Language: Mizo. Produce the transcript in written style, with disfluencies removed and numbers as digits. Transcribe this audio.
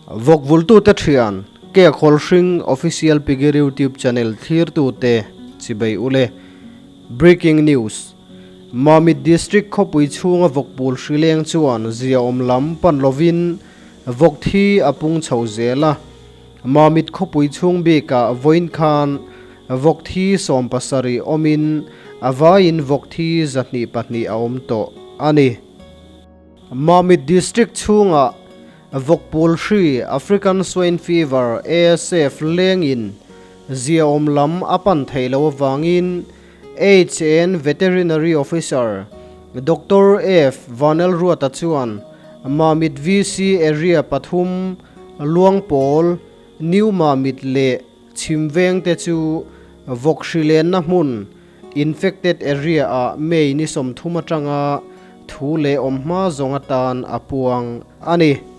Vawkvultute thian, Ke Khawlhring Official Pigir YouTube Channel thlirtute chibei ule. Breaking News, Mamit District khawpui chhunga vawkpul hrileng chuan ziaawm lam pan lovin vawk thi a pung chho zel a. Mamit khawpui chhung bikah vawiin khan vawk thi 70 awmin a vaiin vawk thi 202 a awm tawh a ni. Mamit District chhungah vawkpul hri African Swine Fever, ASF, lengin ziaawm lam a pan theih loh avangin HN Veterinary Officer Doctor F Vanelruata chuan Mamit VC Area pathum, Luangpawl, New Mamit leh Chhimveng te chu vawk hri lenna hmun, infected area, ah May ni 30 atanga thu leh awm hma zawng atan a puang a ni.